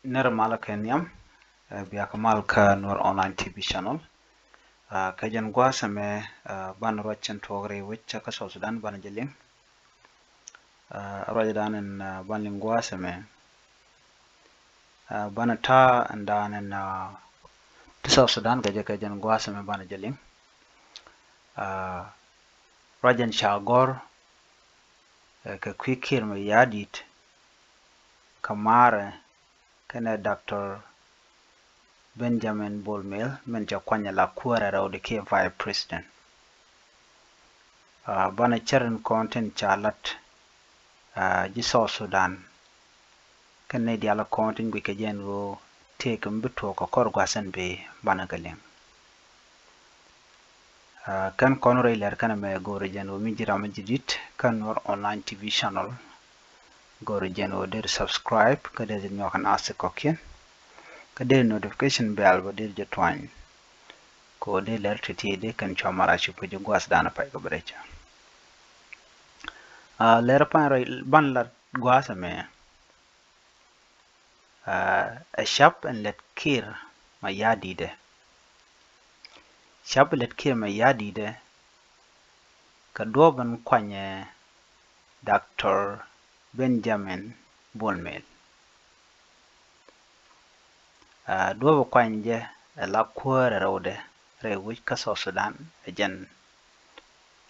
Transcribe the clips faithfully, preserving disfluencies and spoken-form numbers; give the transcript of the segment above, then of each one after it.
Nɛr malä kɛ nhiam, ɛ, bia kɛ mal kä Nuer Online T V channel. Ɛ, kɛ jɛn gua̱a̱th ɛmɛ, ɛ, banɛ ruac cɛn tuɔɔk rɛy wec kä South Sudan banɛ jɛ liŋ. Ɛ, ruacdan in, ɛ, banɛ liŋ gua̱a̱th ɛmɛ. Ɛ, banɛ ta̱a̱ ɛn dan in, ɛ, ti South Sudan kɛ jɛ kɛ jɛn gua̱a̱th ɛmɛ banɛ jɛ liŋ. Ɛ, ruac ɛn ca gɔ̱r, ɛ, kɛ kui̱ Kiir Mayardit, kä maarɛ kɛnɛ Doctor Benjamin Bol Mel min cɛ kuany ala kuäärɛ rɛwdɛ kiɛ Vice President. Ɛ, banɛ cär in kɔn tin ca lat, ɛ, ji̱ South Sudan. Kɛn nɛy diaal kɔn tin guic kɛ jɛ ɛn ɣöö tëëkɛ mi bi tuɔɔk kɛ kɔr gua̱a̱th ɛn bi banɛ kɛ liŋ. Ɛ, kɛn kɔn rɛy lɛr kɛn ɛmɛ go̱o̱rɛ jɛ ɛn ɣöö mi ji̱ ram mi ji̱ di̱t kä Nuer Online T V channel. Go̱o̱rɛ jɛ ɛn ɣöö deri subscribe kä deri nyuak kɛn ath kɔ̱kiɛn. Kä deri notification bell bä deri jɛ tuany. Kɛ ɣöö deri lɛr ti̱ti̱ dee kɛn cua mal a cup kä ji̱ gua̱a̱th dan a pay kɛ bɛ rɛc. Ɛ, lɛr pan rɛy ban lat gua̱a̱th ɛmɛ. Ɛ, ɛ cap ɛn lät Kiir Mayardit ɛ. Cap ɛn lät Kiir Mayardit ɛ. Kɛ duɔ̱ɔ̱p ɛn kuanyɛ Doctor Benjamin Bol Mel. Ɛ, duɔ̱ɔ̱p ɛ kuany jɛ ɛ la kuäärɛ rɛwdɛ rɛy wec kä South Sudan ɛ jɛn,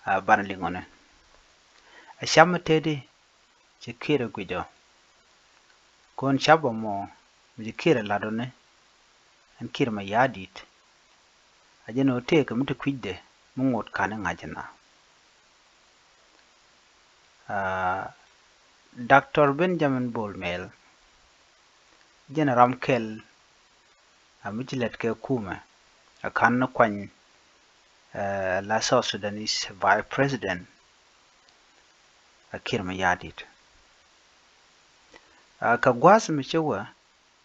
ɛ, banɛ liŋ ɔ ni. Ɛ cap mi teti cɛ Kiir ɛ guic ɔ. Kɔn cap ɔ mɔ mi cɛ Kiir ɛ lat ɔ ni ɛn Kiir Mayardit. A jɛn ɣöö tëëkɛ mi ti kui̱cdɛ mi ŋot ka̱n i̱ ŋa̱c ina. Ɛ, Doctor Benjamin Bol Mel jɛn ram kɛl a mi ci lät kɛ kumɛ a ka̱n ni kuany, ɛ, la South Sudanese Vice President a Kiir Mayardit. Ɛ, kɛ gua̱a̱th mi cä wä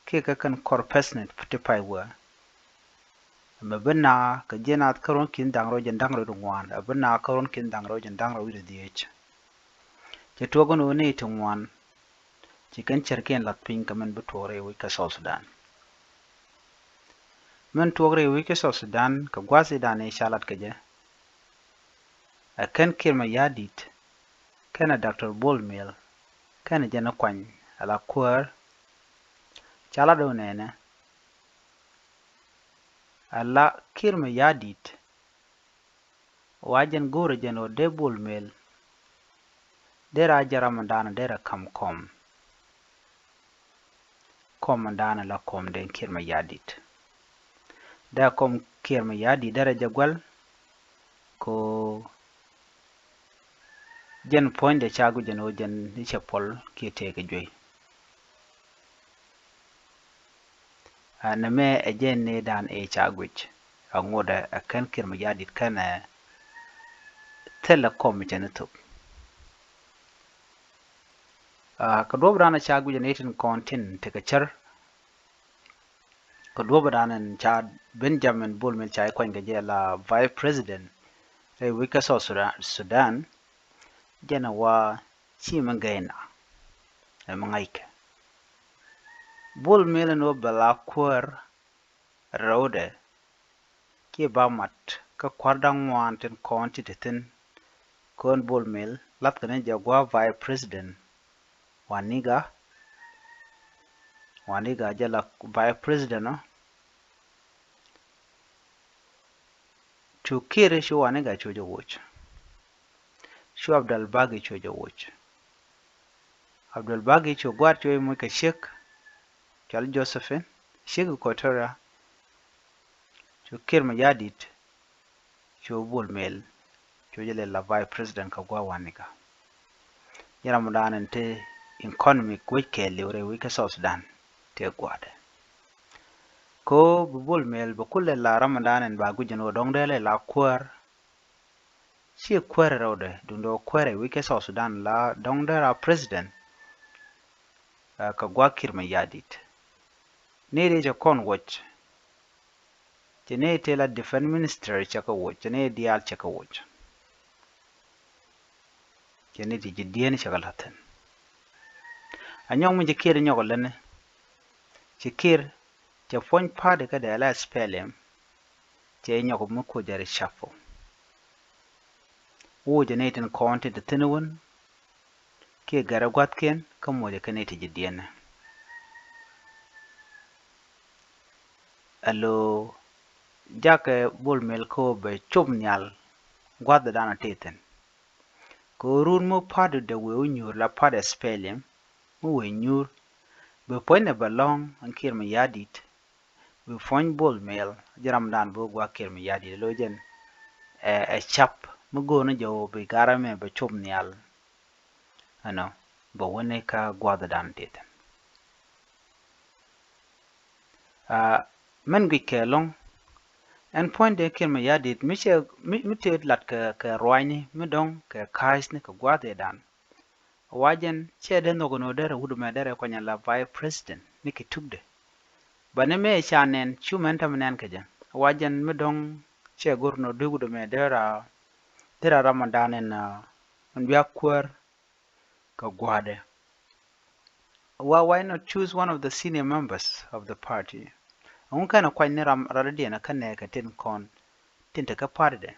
kiɛ kɛ kɛn kɔr pɛsnɛt ti pay wä. Mɛ bi naa kɛ jiɛn ath kä ruɔ̱n ki̱n da̱ŋ rɛw jɛn da̱ŋ rɛw di ŋuan, ɛ bi naa kä ruɔ̱n ki̱n da̱ŋ rɛw jɛn da̱ŋ rɛw di dhieec. Cɛ tuɔɔk ɛn ɣöö nɛy ti ŋuan ci kɛn cärkiɛn lath piny kɛ min bi tuɔɔk rɛy wec kä South Sudan. Min tuɔɔk rɛy wec kä South Sudan kɛ gua̱a̱th i̱ dan i̱ ca lat kɛ jɛ. Ɛ kɛn Kiir Mayardit kɛnɛ Doctor Bol Mel kɛnɛ jɛn i̱ kuany ala kuäär. Ca lat ɣöö nɛnɛ ala Kiir Mayardit wa jɛn go̱o̱rɛ jɛn ɣöö dee Bol Mel dee ra jɛ ram in daanɔ dee ra ka̱m kɔm. Kɔm in daanɔ la kɔm dee Kiir Mayardit. Dee kɔm Kiir Mayardit dee ra jɛ guäl. Ko jɛn puɔ̱nydɛ ca guic jɛn ɣöö jɛn i̱ cɛ puɔl kiɛ tëëkɛ juey. Ɛ, nɛmɛ ɛ jɛn ni dan ëë ca guic a ŋotdɛ ɛ kɛn Kiir Mayardit kɛnɛ thilɛ kɔm cɛ ni thop. Ɛ, kɛ duɔ̱p dan ɛ ca guic ɛ ni tin kɔn tin tekɛ cär. Kɛ duɔ̱p dan ɛn ca Benjamin Bol Mel ca i̱ kuany kɛ jɛ la Vice President rɛy wec kä South Sudan, Sudan. Jɛn ɛ wa ci mi gɛy na ɛ mi ŋa̱ckɛ. Bol Mel ɛn wä bɛ la kuäär rɛwdɛ kiɛ ba mat kä kua̱r da̱ŋ ŋuan tin kɔn ti te thi̱n. Kɔn Bol Mel lathkɛ ni jɛ gua̱a̱ Vice President Waniga. Waniga jɛ la Vice President ɔ. Cu Kiir cu Waniga cu jɛ woc. Cu Abdel Bagi cu jɛ woc. Abdel Bagi cu gua̱a̱r cu jɛ moc kɛ ciek cɔal Josephine, ciek Equatoria. Cu Kiir Mayardit cu Bol Mel cu jɛ lɛ la Vice President kɛ gua̱a̱ Waniga. Jɛ ram dan in te economic wec kɛɛliw rɛy wec kä South Sudan te gua̱a̱dɛ. Ko bi Bol Mel bi kulɛ la ram dan in ba guic jɛn wä dɔ̱ŋ dee lɛ la kuäär. Ciɛ kuäär rɛwdɛ duundɛ wä kuäär rɛy wec kä South Sudan la dɔ̱ŋ dee ra president. Ɛ, kɛ gua̱a̱ Kiir Mayardit. Ni dee cɛ kɔn woc. Cɛ ni tëë la defense minister cɛ kɛ woc, cɛ ni diaal cɛ kɛ woc. Cɛ ni ti ji̱ dieen cɛ kɛ la̱thin. A nyɔk mi cɛ Kiir nyɔk lɛni. Ci Kiir cɛ puɔ̱ny party kädɛ la SPLM, cɛ nyɔk mi kucä reshuffle. Wucɛ ni tin kɔn tin te thi̱n wän, kiɛ gɛrɛ gua̱thkiɛn kä mocɛ kɛ ni ti ji̱ diɛn. Alo, jakɛ Bol Mel kä bɛ cop nhial gua̱thdan a ti thi̱n. Kɛ ɣöö run mi party dee wëë wä nyuur la party SPLM mi wëë nyuur, bi puɔ̱nydɛ bɛ lɔ̱ŋ ɛn Kiir Mayardit, bi puɔ̱ny Bol Mel, ji̱ ramdan bi wä gua̱a̱k Kiir Mayardit, lo̱c jɛn ɛ, ɛ cap mi go̱o̱r ni jɛ wä bi garɛ mɛ bɛ cop nhial. Ɛnɔ, bɛ wä ni kä gua̱thdan ti thi̱n. Aa, mɛn guic kɛ ɛlɔ̱ŋ, ɛn puɔ̱nydɛ Kiir Mayardit mi cɛ, mi, mi tëë lat kɛ, kɛ ruacni mi dɔ̱ŋ kɛ ka̱a̱cni kɛ gua̱a̱thdan. Wa jɛn cɛ dee nhɔk ɛn ɣöö derɛ wut ɛmɛ derɛ kuany ala vice president ni kɛ tukdɛ. Bä ni mëë ca nɛn cu mɛn tämɛ nɛn kɛ jɛ. Wa jɛn mi dɔ̱ŋ cɛ go̱r ɛn ɣöö dee wut ɛmɛ derɛ, derɛ ramdan ɛn, ɛn bia kuäär kɛ gua̱a̱dɛ. Wa, why not choose one of the senior members of the party? Ɛŋu kɛn ɛ kuany ni ram radɔ̱diɛn ɛ kä nɛɛkɛ tin kɔn tin te kä party dɛ?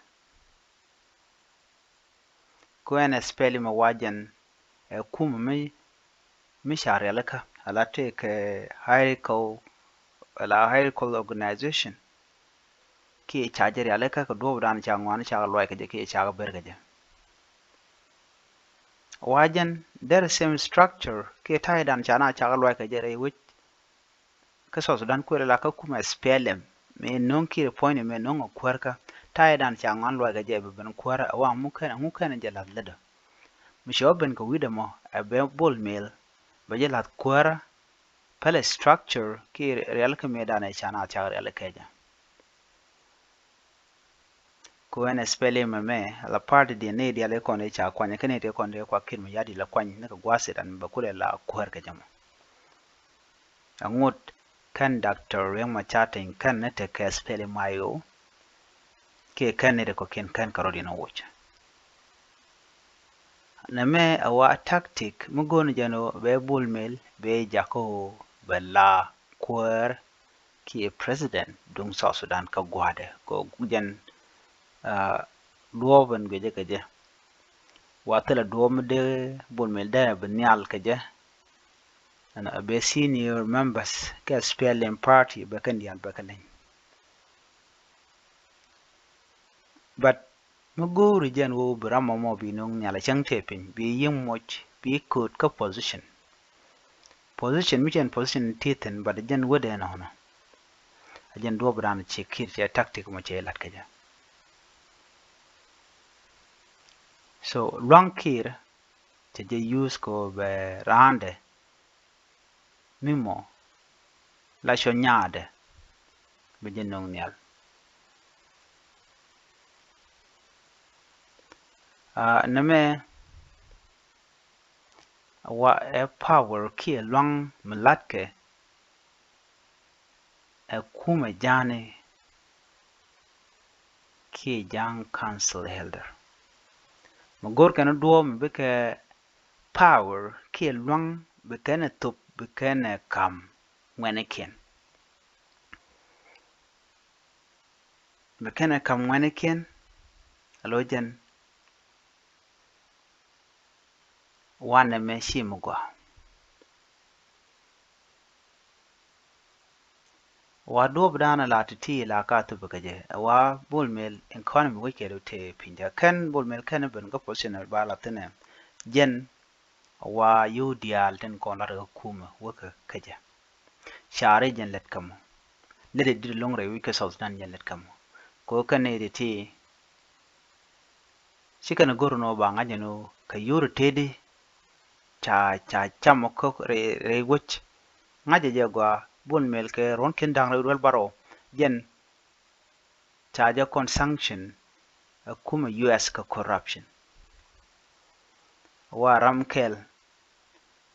Ku ɛn SPLM ɛ wa jɛn ɛ kumɛ mi, mi ca rialikä ala tëëkɛ hierarchical, ala hierarchical organization. Kiɛ ca jɛ rialikä kɛ duɔ̱ɔ̱pdan ca ŋuan cakɛ luac kɛ jɛ kiɛ cakɛ ber kɛ jɛ. Wa jɛn derɛ same structure kiɛ ta̱ydan ca na cakɛ luac kɛ jɛ rɛy wec. Kä South Sudan kuël la kä kumɛ SPLM mëë no̱o̱ŋ Kiir puɔ̱nyni mëë no̱o̱ŋ a kuäärkä, ta̱ydan ca ŋuan luac kɛ jɛ bɛ ben kuäärä ɛ wa ŋu kɛn, ŋu kɛn jɛ la̱th lätdä. Mi cɛ wä ben kɛ wi̱cdɛ mɔ ɛ bɛ Bol Mel bɛ jɛ la̱th kuäärä. Pälɛ structure kiɛ rialikä mëëdan ɛ ca na cak rialikä jɛ. Ku ɛn SPLM ɛmɛ ala party diɛn ni diaal i̱ kɔn i̱ ca kuany kä ni ti kɔn i̱ kua Kiir Mayardit la kuany ni kɛ gua̱a̱th i̱ ran bɛ kulɛ la kuäär kɛ jɛ mɔ. Aŋot kɛn Doctor Riek Machar Teny kɛn ni tekɛ SPLM IO kiɛ kɛn ni ti kɔ̱kiɛn kɛn kɛ rɔ̱diɛn woc. Nɛmɛ a wa tactic mi go̱o̱n jɛn ɣöö bɛ Bol Mel bɛ jakä ɣöö bɛ la kuäär kiɛ president duŋ South Sudan kä gua̱a̱dɛ kɛ ɣöö jɛn, ah, duɔ̱ɔ̱p ɛn guiecä kɛ jɛ. Wa thilɛ duɔ̱ɔ̱p mi dee Bol Mel dee bi nhial kɛ jɛ. Ɛn a bɛ senior members kä SPLM party bɛ kɛn diaal bɛ kɛ leny. But mi go̱o̱ri jɛn ɣöö bi ram mɔmɔ bi no̱o̱ŋ nhial a cäŋ tëë piny bi yiëŋ moc bi kööt kä position. Position mi cɛn position ti thi̱n but jɛn wädɛ nɔnɔ. A jɛn duɔ̱ɔ̱p dan ci Kiir cɛ tactic mɔ cɛ lat kɛ jɛ. So luaŋ Kiir cɛ jɛ use kɛ ɣöö bɛ raandɛ mi mɔ la cɔ nyaadɛ bi jɛ no̱o̱ŋ nhial. Ah, nɛmɛ wa ɛ power kiɛ luaŋ mi latkɛ ɛ kumɛ ja̱a̱ni kiɛ ja̱a̱ŋ council elder. Mi go̱r kɛn duɔ̱ɔ̱p mi bikɛ power kiɛ luaŋ bi kɛn ɛ thop bi kɛn ɛ ka̱m ŋuɛnikiɛn. Bi kɛn ɛ ka̱m ŋuɛnikiɛn a lo̱c jɛn. Wanɛ mɛ ci mi gɔaa. Wa duɔ̱ɔ̱p dan la ti̱ti̱ la ka thop kɛ jɛ. Wa Bol Mel economy wec kɛ do te piny jɛ. Kɛn Bol Mel kɛn ben kä position ba la thinɛ. Jɛn wa yio̱w diaal tin kɔn lat kä kumɛ wä kä kä jɛ. Ca rɛy jɛn lɛt kä mɔ. Lɛt di lo̱ŋ rɛy wi̱c kä South Sudan jɛn lɛt kä mɔ. Kɛ ɣöö kɛn ni di ti ci kɛn go̱r nɔ ba ŋa̱c ni kɛ yio̱w ri tëëdi. Ca, ca cam ɔ kä rɛy, rɛy wec. Ŋa̱c jɛ gɔaa Bol Mel kɛ ruɔ̱n ki̱n da̱ŋ rɛy duel barɔ. Jɛn ca jɛ kɔn sanction ɛ kumɛ U S kɛ corruption. Wa ram kɛl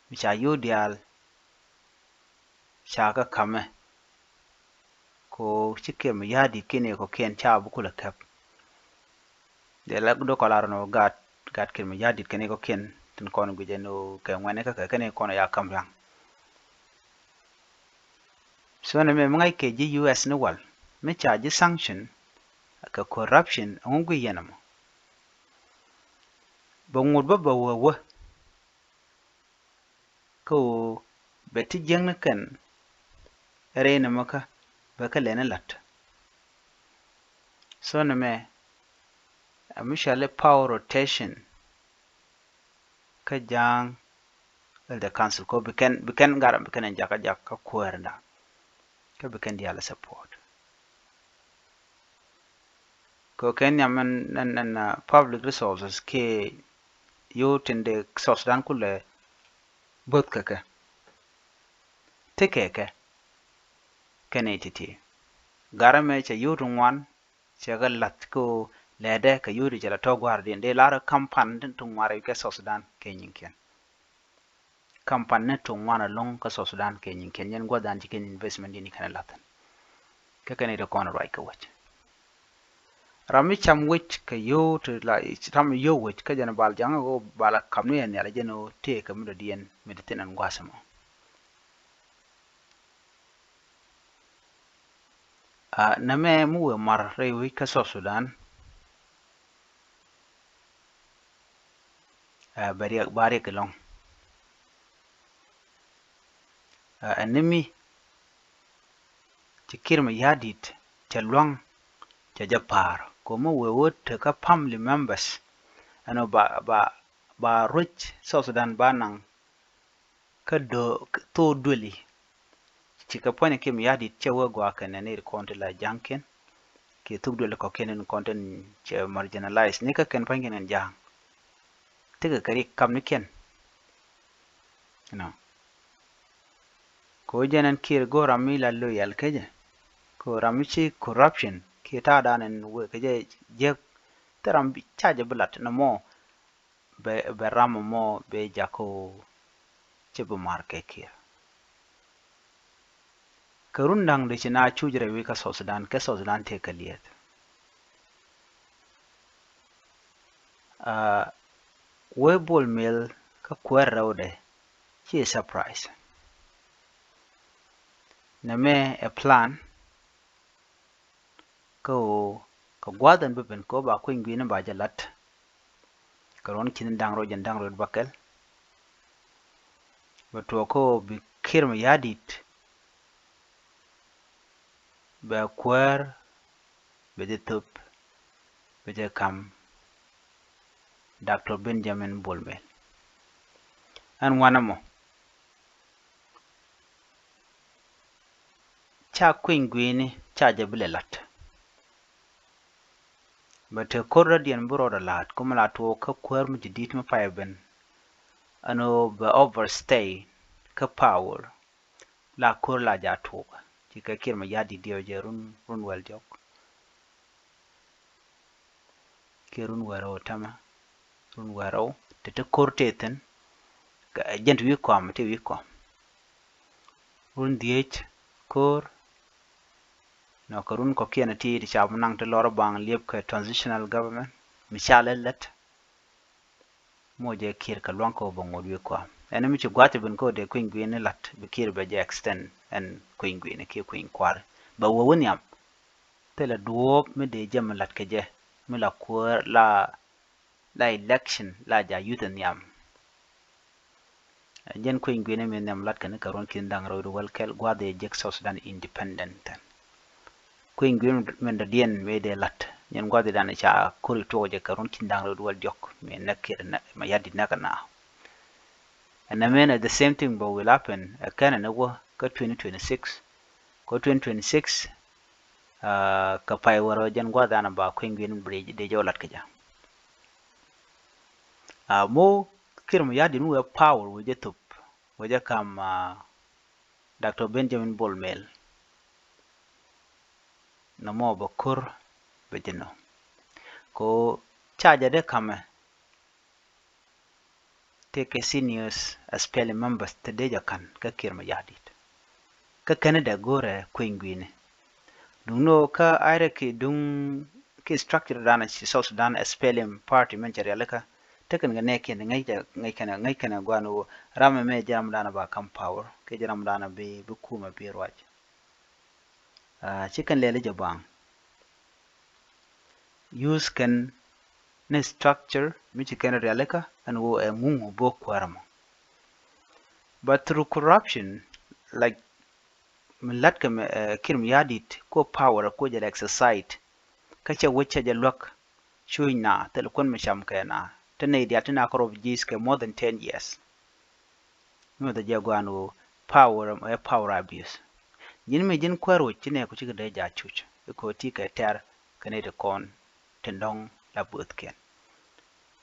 mi ca yio̱w diaal ca kä ka̱mɛ. Ko ci Kiir Mayardit kiɛn ɛ kɔ̱kiɛn ca bi kulɛ käp. Dee la dee kɔ lar nɔ gaat, gaat Kiir Mayardit kɛn ɛ kɔ̱kiɛn tin kɔn guic ɛn ɣöö kɛ ŋuɛni kä kɛ kɛn ɛ kɔn ɛ ya ka̱m ria̱ŋ. Dhɔnɛ mɛ mi ŋa̱c kɛ ji̱ U S ni wal mi ca ji̱ sanction kɛ corruption, ɛŋu guiy yɛn ɛmɔ? Bɛ ŋut bä bɛ wee wee kä ɣöö bɛ ti jiäkni kɛn rɛy nɛmɛ kä bɛ kɛ lɛni la̱t. So nɛmɛ ɛ mi cɔali power rotation kä Ja̱a̱ŋ Elder Council, kɛ ɣöö bi kɛn, bi kɛn gat, bi kɛn ɛ jakä jak kä kuäärda kä bi kɛn diaal ɛ support. Kɛ ɣöö kɛn nhiam ɛn, ɛn, ɛn, uh, public resources kiɛ yio̱w tin dee South Sudan kulɛ bo̱th kɛ kɛ. Tekɛ kɛ kɛ nɛy ti̱ti̱. Gat ɛmɛ cɛ yio̱w ti ŋuan cɛ kɛ la̱th kɛ ɣöö lɛɛtdɛ kɛ yio̱w ti cɛ la tɔ̱ gua̱a̱r diɛn dee lar kam pan ti ŋuan rɛy kɛ South Sudan kɛ nyiŋkiɛn. Kam pan ni tuŋ ŋuan ɛlɔ̱ŋ kä South Sudan kɛ nyiŋkiɛn, yɛn gua̱th dan ci kɛn investment diɛn kɛn la̱th thi̱n. Kä kɛn i̱ ti kɔn ruac kä wec. Ram mi cam wec kɛ yio̱w ti la, ram mi yio̱w wec kä jɛn bal jaŋ ɣöö bal a kap ni ɛ nhial jɛn ɣöö tëëkɛ mi dɔ̱diɛn mi ti thi̱n ɛn gua̱a̱th ɛmɔ. A, nɛmɛ mi wëë mar rɛy wec kä South Sudan. A, bɛ riɛk, ba riɛk ɛlɔ̱ŋ. A, ɛn ni mi ci Kiir Mayardit cɛ lua̱ŋ cɛ jɛ pa̱a̱r. Kɛ ɣöö mi wëë wä tekä family members ɛn ɣöö ba, ba, ba ruec South Sudan ba naŋ kä döö thok duëli. Cikɛ puɔ̱ny Kiir Mayardit cɛ wee gɔaa kɛnɛ ni ri kɔn ti la ja̱ŋkiɛn kiɛ thuk duëli kɔ̱kiɛn in kɔn tin cɛ marginalize ni kä kɛn pua̱nykiɛn kɛn ja̱a̱ŋ. Tekɛ kɛ ri kamnikiɛn. You know. Kɛ ɣöö jɛn ɛn Kiir go̱o̱r ram mi la loyal kä jɛ. Kɛ ɣöö ram mi ci corruption kiɛ ta̱a̱dan ɛn wëë kɛ jɛ jiäk. Thil ram ca jɛ bi lat nɔmɔ. Bɛ, bɛ ram mɔ bɛ jakä ɣöö cɛ bi mar kɛ Kiir. Kɛ run da̱ŋ dee ci na cuc rɛy wi̱i̱ kä South Sudan, kɛ South Sudan tëë kɛ liɛth. A, wee Bol Mel kä kuäär rɛwdɛ ci surprise. Nɛmɛ ɛ plan. Kä ɣöö kɛ gua̱a̱th ɛn bä ben kɛ ɣöö ba kueny gui̱i̱ni ba jɛ la̱t. Kɛ ruɔ̱n ki̱n da̱ŋ rɛw jɛn da̱ŋ rɛw bäkɛl. Bɛ tuɔɔk kä ɣöö bi Kiir Mayardit bɛ kuäär bɛ jɛ thöp bɛ jɛ ka̱m Doctor Benjamin Bol Mel. Ɛn wanɛ mɔ ca kueny gui̱i̱ni ca jɛ bi lɛ la̱t. Bɛ te ko̱r dɔ̱diɛn bi rɔɔdɛ la̱a̱t kä mi la tuɔɔk kä kuäär mi ji̱ di̱t mi pay ben. Ɛn ɣöö bɛ overstay kä power. La ko̱r la ja tuɔɔk. Cikɛ Kiir Mayardit diɛw jɛ run, run wäl diɔ̱k. Kiɛ run wäl rɛw tämɛ, run wäl rɛw, te te ko̱r te thi̱n, kɛ jɛn ti wi̱i̱ kɔam, ti wi̱i̱ kɔam. Run dhieec ko̱r, nɔ kɛ run kɔ̱kiɛn ti ti ca bi naŋ ti lɔr baŋ liep kɛ transitional government, mi ca lɛ lät. Mɔ jɛ Kiir kɛ luaŋ kɛ ɣöö bɛ ŋot wi̱i̱ kɔam. Ɛn mi ci gua̱th ci ben kä ɣöö dee kueny gui̱i̱ni la̱t, bi Kiir bɛ jɛ extend ɛn kueny gui̱i̱ni kiɛ kueny kua̱ri. Bɛ wee wä nhiam. Thilɛ duɔ̱ɔ̱p mi dee jɛ mi la̱t kɛ jɛ, mi la kuäär la, la election la ja yuth nhiam. Jɛn kueny gui̱i̱ni mi nhiam la̱t kɛ ni kɛ ruɔ̱n ki̱n da̱ŋ rɛw di wäl kɛl gua̱a̱th dee jek South Sudan independent. Kueny gui̱i̱ni min dɔ̱diɛn mi dee la̱t. Jɛn gua̱a̱th dee dan ca ko̱ri tuɔk jɛ kɛ ruɔ̱n ki̱n da̱ŋ rɛw di wäl diɔ̱k mi näk Kiir Mayardit näk na. Ɛn nɛmɛ ni the same thing bä will happen ɛ kɛn ɛn ɛ wä kä twenty twenty-six. Kä twenty twenty-six, ah, kɛ pay wärä jɛn gua̱a̱th dan ba kueny gui̱i̱ni dee jɛ wä la̱t kɛ jɛ. Ah, mo Kiir Mayardit mi wee power wee jɛ thop, wee jɛ kam, ah, Doctor Benjamin Bol Mel. Nɔmɔ bɛ ko̱r bɛ jɛ nɔ. Ko ca jɛ dee kamɛ. Tëëkɛ seniors, S P L M members te dee jɛ ka̱n kä Kiir Mayardit. Kä kɛn dee go̱rɛ kueny gui̱i̱ni. Duŋ ni ɣöö kä ayirɛ ki duŋ ki structure danɔ ci South Sudan S P L M party mɛn cɛ rialikä. Tekɛn kɛ nɛɛkiɛn ŋäc kɛn, ŋäc kɛn, ŋäc kɛn gua̱a̱n ɣöö ram ɛmɛ jɛ ram danɔ ba ka̱m power kiɛ jɛ ram danɔ bi, bi kumɛ bi ruac. Ci kɛn lɛl jɛ baŋ. Use kɛn ni structure mi ci kɛn rialikä ɛn ɣöö ɛ ŋuŋ bok kuäärä mɔ. But through corruption, like, mi latkɛ mɛ, Kiir Mayardit ko power ko jɛ exercise, kä cɛ wec cɛ jɛ luäk cuuc na thil kuän mi cam kɛ na te nɛy diaal ti na kärɔp ji̱th kɛ more than ten years. Mi wä dhɛ jɛ guan ɣöö power ɛ power abuse. Ji̱n mi ji̱n kuäär wec ci nɛ ku cikɛ dee ja̱ cuc ikɔ ti kɛ tɛr kɛ nɛy ti kɔn tin dɔ̱ŋ la bööthkiɛn.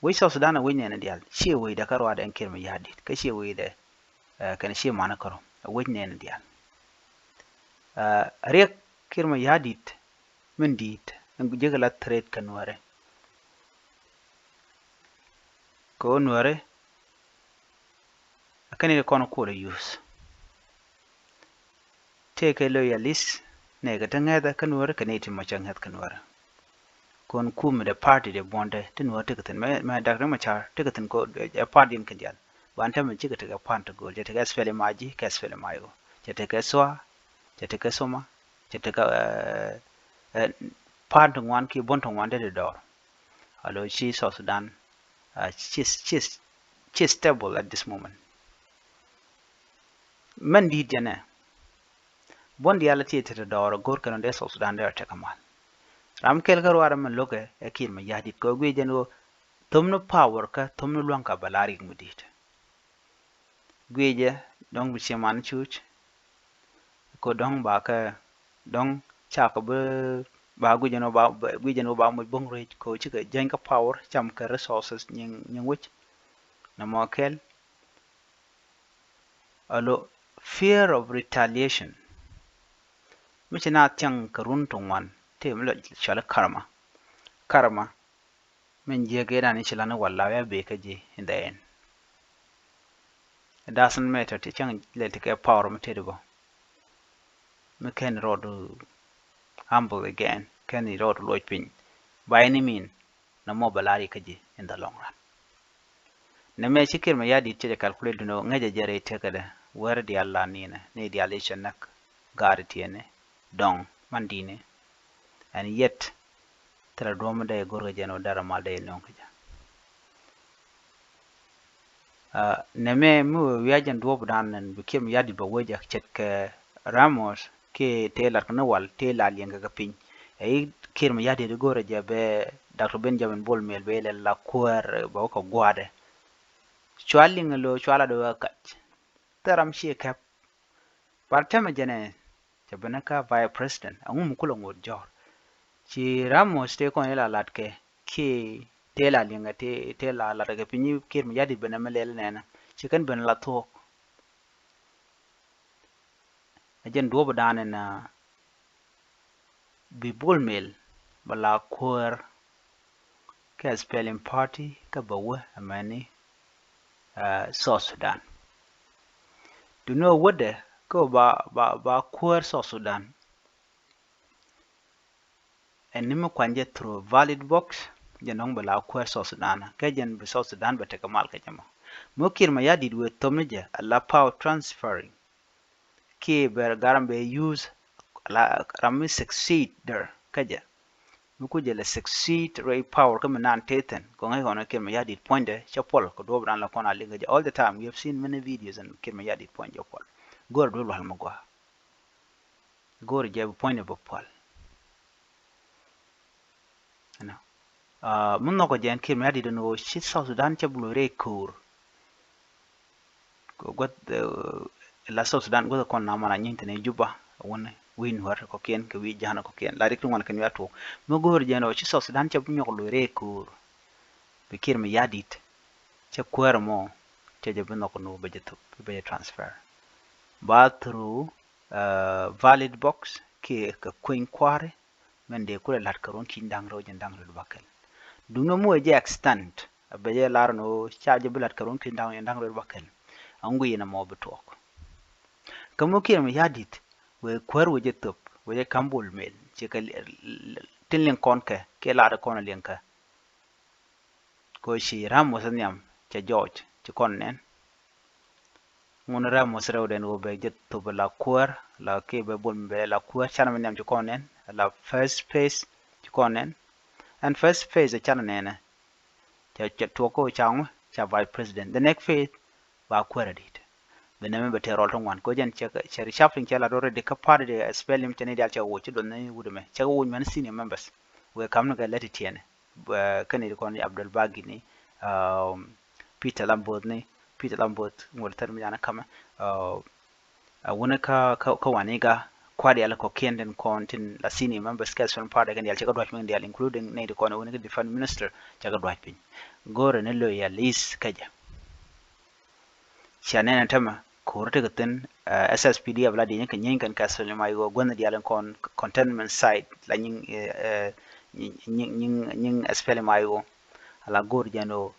Wec South Sudan a wec nɛn diaal, ciɛ wecdɛ kä ruaadɛ ɛn Kiir Mayardit, kä ciɛ wecdɛ kɛn ciɛ manä kärɔ, a wec nɛn diaal. Riɛk Kiir Mayardit min di̱i̱t ɛn jekɛ la threat kä Nuäärɛ. Kɛ ɣöö Nuäärɛ a kɛn i̱ kɔn kuɔl a use. Tëëkɛ loyalist nɛɛkɛ ti ŋäthä kä Nuäärɛ kɛ nɛy ti mɔ cä ŋäth kä Nuäärɛ. Kɔn kumɛ dɛ party dɛ buɔ̱ndɛ ti Nuäärɛ tekɛ thi̱n mɛ, mɛ Dak Riek Machar tekɛ thi̱n kɔ ɛ party in kɛ diaal. Ban tɛmɛ cikɛ tekɛ party ti go̱o̱l, cɛ tekɛ SPLM-IG kɛ SPLM-IO, cɛ tekɛ SSOA, cɛ tekɛ SSOMA, cɛ tekɛ party ti ŋuan kiɛ buɔ̱n ti ŋuan dee ti dɔɔr. Alo ci South Sudan ci, ci, ci stable at this moment. Mɛn di̱i̱t jɛnɛ buɔ̱n diaal ti ti dɔɔr go̱r kɛn dee South Sudan dee rɔ tekɛ mal. Ram kɛl kä ruaar mɛn lo̱kɛ ɛ Kiir Mayardit kɛ guic jɛn ɣöö thom ni power kä thom ni lua̱ŋ ka bɛ la riɛk mi di̱i̱t. Guic jɛ dɔ̱ŋ bi ciɛ man cuc. Ko dɔ̱ŋ ba kɛ dɔ̱ŋ cakɔ bi ba guic jɛn ɣöö ba, guic jɛn ɣöö ba moc bo̱ŋ rɛc ko cikɛ jäny kä power cam kɛ resources nyiŋ, nyiŋ wec. Nɔmɔ kɛl. Alo fear of retaliation. Mi ci na thiaŋ kɛ run ti ŋuan ti mi lɔ cɔali karma. Karma min jiɛ gee dan i̱ ci lan i̱ walla wia bee kä ji̱ in the end. It doesn't matter ti cäŋ lɛl ti kɛ power mi tëëdi bä. Mi kɛn rɔɔdu humble again, kɛn rɔɔdu luɔc piny by any mean. Nɔmɔ bɛ lar ikä ji̱ in the long run. Nɛmɛ ci Kiir Mayardit cɛ jɛ calculate dunɛ ŋäcɛ jɛ rɛy tekädɛ wɛr diaal la ninɛ ni diaal i̱ cɛ näk gaari tiɛni dɔŋ man di̱ni. And yet thilɛ duɔ̱m dee go̱rkɛ jɛ ni wä dara mal dee nöŋ kä jɛ. Nɛmɛ mi wee wi̱i̱ a jɛn duɔ̱ɔ̱p dan nɛn bi Kiir Mayardit bɛ wee jɛ ce̱tkɛ Ramos kiɛ tëë lat kɛ ni wal tëë la liɛŋkɛ kɛ piny. Ɛ i̱ Kiir Mayardit i̱ go̱rɛ jɛ bɛ Doctor Benjamin Bol Mel bɛ ilɛ la kuäär bɛ wä kɛ gua̱a̱dɛ. Cua liŋ lo̱ cua la dee wä kac. Thil ram ciɛ kɛp. But tämɛ jɛnɛ cɛ ben kä vice president ɛŋu mi kulɛ ŋot jɔr. Ci Ramos tëë kɔn ila lat kɛ kiɛ tëë la liŋɛ tëë la lat kɛ piny Kiir Mayardit ben ɛmɛ lɛl nɛnɛ ci kɛn ben la thuɔk. A jɛn duɔ̱p dan ɛn bi Bol Mel bɛ la kuäär kɛ SPLM party kä bɛ wä ɛmɛni South Sudan. Duŋni ɣöö wädɛ kä ba, ba, ba kuäär South Sudan. Ɛn ni mi kuany jɛ through ballot box jɛ nɔŋ bɛ la kuäär South Sudan kɛ jɛn bi South Sudan bɛ tekɛ mal kɛ jɛ mɔ. Mi Kiir Mayardit wëë thom ni jɛ a la power transferring. Kiɛ bɛ ram bɛ use la ram mi succeed der kä jɛ. Mi ku jɛ lɛ succeed rɛy power kä mi naan tëë thi̱n kɔŋ ɛ kɔn Kiir Mayardit puɔ̱nydɛ cɛ puɔl kɛ duɔ̱ɔ̱p dan la kɔn a liŋ kä jɛ all the time. We have seen many videos in Kiir Mayardit puɔ̱ny jɛ puɔl. Go̱o̱r duɔ̱ɔ̱p lual mi gɔaa. Go̱o̱r jɛ bi puɔ̱nydɛ bɛ puɔl. Ɛnɔ mi nhɔkɔ jɛ ɛn Kiir Mayardit ɛn ɣöö ci South Sudan cɛ bi loc rɛy ko̱o̱r. Gua̱th la South Sudan gua̱th kɔn na man a nyiŋ thin i̱ Juba wun wi̱i̱ Nuäär kɔkiɛn kɛ wi̱i̱ Ja̱a̱ŋ kɔkiɛn la rik ti ŋuan kɛn wi̱i̱ a tuɔɔk. Mi go̱o̱r jɛ ɛn ɣöö ci South Sudan cɛ bi nyɔk loc rɛy ko̱o̱r. Bi Kiir Mayardit cɛ kuäär mɔ cɛ jɛ bi nhɔk nu bɛ jɛ thop bɛ jɛ transfer. Ba through ballot box kiɛ kɛ kueny kua̱ri. Mɛn dee kulɛ la̱t kɛ ruɔ̱n ki̱ny da̱ŋ rɛw jɛn da̱ŋ rɛw bakɛl. Duŋni mi wee jɛ extent a bɛ jɛ lar ni ɣöö ca jɛ bi la̱t kɛ ruɔ̱n ki̱ny da̱ŋ rɛw jɛn da̱ŋ rɛw bakɛl. A ŋui̱ in a mɔ bi tuɔɔk. Kä mi Kiir Mayardit wee kuäär wee jɛ thop wee jɛ ka̱m Bol Mel ci kɛ tin liŋ kɔn kɛ kiɛ lar kɔn a liŋ kɛ. Kɛ ɣöö ci Ramos nhiam cɛ jɔɔc ci kɔn nɛn. Ŋun rɛm mos rɛw den wä bɛ jɛ thop la kuäär la kɛ bɛ bol mi bɛ la kuäär canɛ mi niam ci kɔn nɛn la first phase ci kɔn nɛn. And first phase canɛ nɛnɛ cɛ cɛ tuɔk kä ca ŋu ca vice president. The next phase ba kuäär adit. Bɛ nɛmɛ bɛ tɛr rɔl ti ŋuan ko jɛn cɛ cɛ reshuffling cɛ la dɔrɛ di kä party di spelling cɛ ni dial cɛ wuc ci duɔth ni wut mɛ cɛ wuc mɛn senior members. Wee kam ni kɛ lɛti tiɛnɛ. Kɛn i̱ kɔn Abdul Bagi ni, Peter Lamboth ni, Peter Lamboth ŋuɔl thɛr mi jana kamɛ. A wuni kä kä wani ga kuat yal kɔ kiɛn tin kɔn tin la senior members kɛ spelling party kɛn yal cɛ kɛ duac mi dial, including ni di kɔn wuni kɛ defense minister cɛ kɛ duac piny. Go̱rɛ ni lo yal is kɛ jɛ. Cia nɛn ɛn tämɛ ko̱r tekɛ thi̱n. S S P D F la di̱ny kɛ nyieeny kɛn kɛ spelling ma i̱ ɣöö guänh diaal in kɔn containment site la nyiŋ nyiŋ nyiŋ spelling ma i̱ ɣöö ala go̱r jɛn ɣöö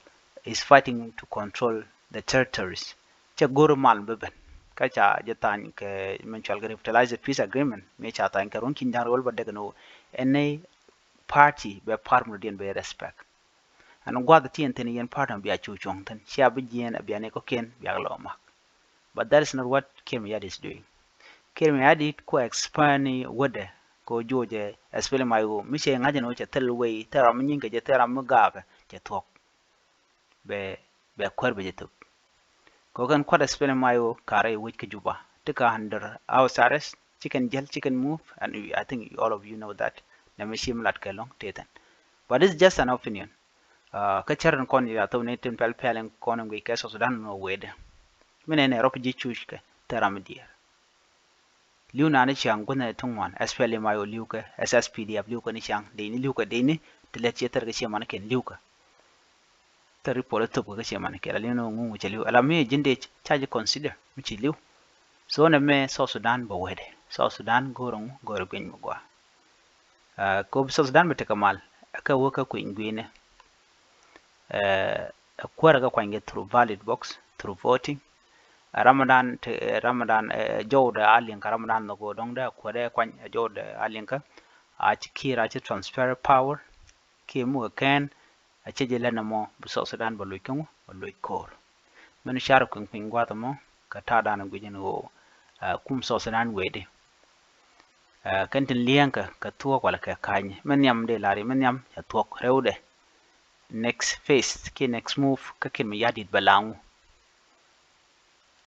is fighting to control the territories. Cɛ go̱r mal bä ben kä ca jɛ tha̱a̱ny kɛ min cual kɛ revitalized peace agreement mi ca tha̱a̱ny kɛ ruɔ̱n ki̱ny da̱ŋ rɛw wal ba dek ni ɣöö any party bɛ parmrdiɛn bɛ respect. Ɛn gua̱th ti ɛn thi̱n yɛn part mi bia cu cuɔ̱ŋ thi̱n cia bi jiɛɛn a bia ni kɔ̱kiɛn bia lɔ mak. But that is not what Kiir Mayardit is doing. Kiir Mayardit ku expand ni wädɛ kɛ ɣöö juɔcɛ especially ma i̱ ɣöö mi cɛ ŋa̱c ɛn ɣöö cɛ thil wei thil ram mi nyiŋkɛ jɛ thil ram mi gaakɛ cɛ thuɔ̱k. Bɛ bɛ kuäär bɛ jɛ thop. Kɛ ɣöö kɛn kuat especially ma i̱ ɣöö ka̱rɛ i̱ wec kä Juba ti ka under house arrest. Ci kɛn jäl ci kɛn move and I think all of you know that. Nɛ mi ci mi lat kɛ lɔ̱ŋ tëë thi̱n. But it's just an opinion. Kä cär tin kɔn ya thop ni tin pɛl pɛl in kɔn in guic kɛ South Sudan in wä wetdɛ. Mi nɛn ɛ rɔp ji̱ cuc kɛ thil ram mi diɛɛr. Li̱w nani ciaŋ guänh ɛ ti ŋuan especially ma i̱ ɣöö li̱w kɛ S S P D F li̱w kɛ ni ciaŋ dee ni li̱w kɛ dee ni ti lɛt ciɛ thɛr kɛ ciɛ man kɛn li̱w kɛ. Thɛr ri puɔl ɛ thop kɛ ciɛ man kɛn la li̱w ni ŋuŋ cɛ li̱w ala mi ji̱n dee ca ji̱ consider mi ci li̱w. So nɛ mɛ South Sudan bɛ wetdɛ South Sudan go̱o̱r ŋu go̱o̱r guic mi gua. Kɛ ɣöö bi South Sudan bi tekɛ mal kä wä kä kui̱ny gui̱nɛ. Ɛ kuäärä kɛ kuany kɛ through ballot box, through voting. Ɛ Ramadan te Ramadan ɛ jɔwdɛ a liŋ kɛ Ramadan nhɔk ɣöö dɔ̱ŋ dee ɛ kuäärä ɛ kuany ɛ jɔwdɛ a liŋ kä. A ci Kiir a ci transfer power. Kiir mukɛ kɛn a cɛ jɛ lɛn ɛmɔ bi South Sudan bɛ loc kä ŋu bɛ loc ko̱o̱r. Min car kui̱ŋ piny gua̱a̱th ɛmɔ kɛ ta̱a̱dan guic ɛn ɣöö kum South Sudan wetdi. Kɛn tin li̱eŋkɛ kɛ thuɔ̱k walɛ kɛ ka̱ny mi nhiam dee la̱r i̱ mi nhiam ca thuɔ̱k rɛwdɛ. Next phase kiɛ next move kä Kiir Mayardit bɛ laŋu.